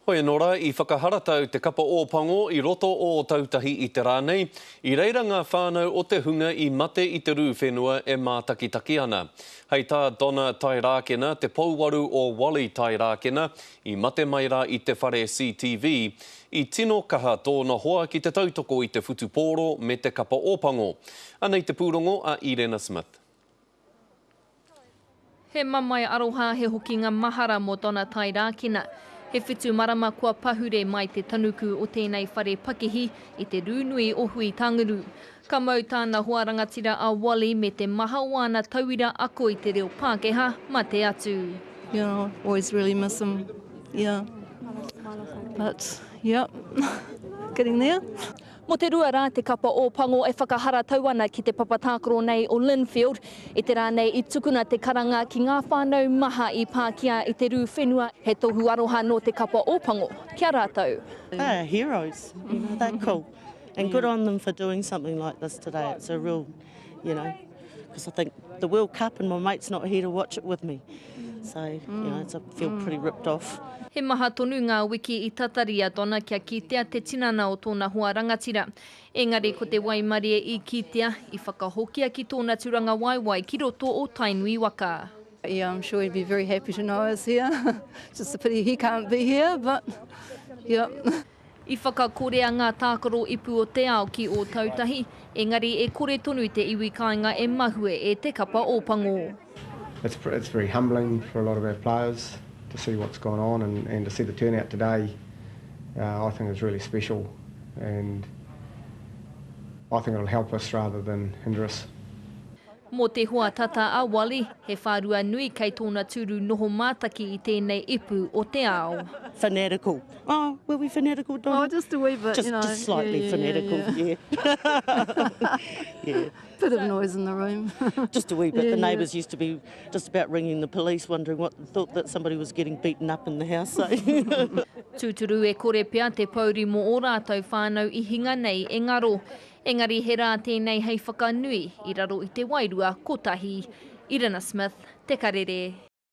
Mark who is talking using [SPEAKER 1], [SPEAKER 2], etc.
[SPEAKER 1] Hoi anō rā, i whakaharatau te kapa Ōpango i roto o Ōtautahi i te rā nei, i reira ngā whānau o te hunga i mate i te rū whenua e mātakitaki ana. Hei tā Donna Tairākena, te pouwaru o Wally Tairākena, i mate mai rā i te whare CTV, i tino kaha tōna hoa ki te tautoko i te whutupōro me te kapa Ōpango. Anei te pūrongo a Irena Smith.
[SPEAKER 2] He mamae aroha, he hokinga mahara mō Donna Tairākina. He whitu marama kua pahure mai te tanuku o tēnei whare pakihi i te rū nui o Huitanguru. Ka mau tāna hoa rangatira a Wally me te maha o āna tauira ako i te reo Pākehā, mate atu.
[SPEAKER 3] Yeah, always really miss him. Yeah. But, yeah, getting there.
[SPEAKER 2] Mō te rua rā te kapa Ōpango e whakaharatau ana ki te papa tākaro nei o Lynfield. I te rā nei i tukuna te karanga ki ngā whānau maha i pākia i te rū whenua, he tohu aroha nō te kapa Ōpango ki a rātou.
[SPEAKER 4] They are heroes, you know, they're cool and good on them for doing something like this today, it's a real, you know, because I think the World Cup and my mate's not here to watch it with me. So, you know, it's, I feel pretty ripped off.
[SPEAKER 2] He maha tonu ngā wiki i tatari a Donna kia kitea te tinana o tōna hoa rangatira. Engari ko te waimarie i kitea, i whakahokia ki tōna turangawaewae ki roto o Tainui waka.
[SPEAKER 3] Yeah, I'm sure he'd be very happy to know I was here. It's just a pity he can't be here, but yeah.
[SPEAKER 2] I whakakorea ngā tākaro ipu o te ao ki Ōtautahi, engari e kore tonu te iwi kāinga e mahue e te kapa Ōpango.
[SPEAKER 5] It's it's very humbling for a lot of our players to see what's gone on and and to see the turnout today uh, I think is really special and I think it'll help us rather than hinder us.
[SPEAKER 2] Mō te hoa tata a Wally, he whārua nui kei tōna tūru noho mātaki i tēnei ipu o te ao.
[SPEAKER 4] Fanatical. Oh, were we fanatical, Donna?
[SPEAKER 3] Oh, just a wee bit,
[SPEAKER 4] just,
[SPEAKER 3] you know.
[SPEAKER 4] Just slightly
[SPEAKER 3] yeah, yeah,
[SPEAKER 4] fanatical,
[SPEAKER 3] yeah.
[SPEAKER 4] yeah. yeah.
[SPEAKER 3] Bit of noise in the room.
[SPEAKER 4] just a wee bit.
[SPEAKER 3] Yeah,
[SPEAKER 4] the neighbours
[SPEAKER 3] yeah.
[SPEAKER 4] used to be just about ringing the police, wondering what, thought that somebody was getting beaten up in the house. So.
[SPEAKER 2] Tūturu e kore pea te pouri mō ō rātou whānau i hinga nei e ngaro. Engari he rā tēnei hei whakanui i raro i te wairua kotahi. Irina Smith, Te Karere.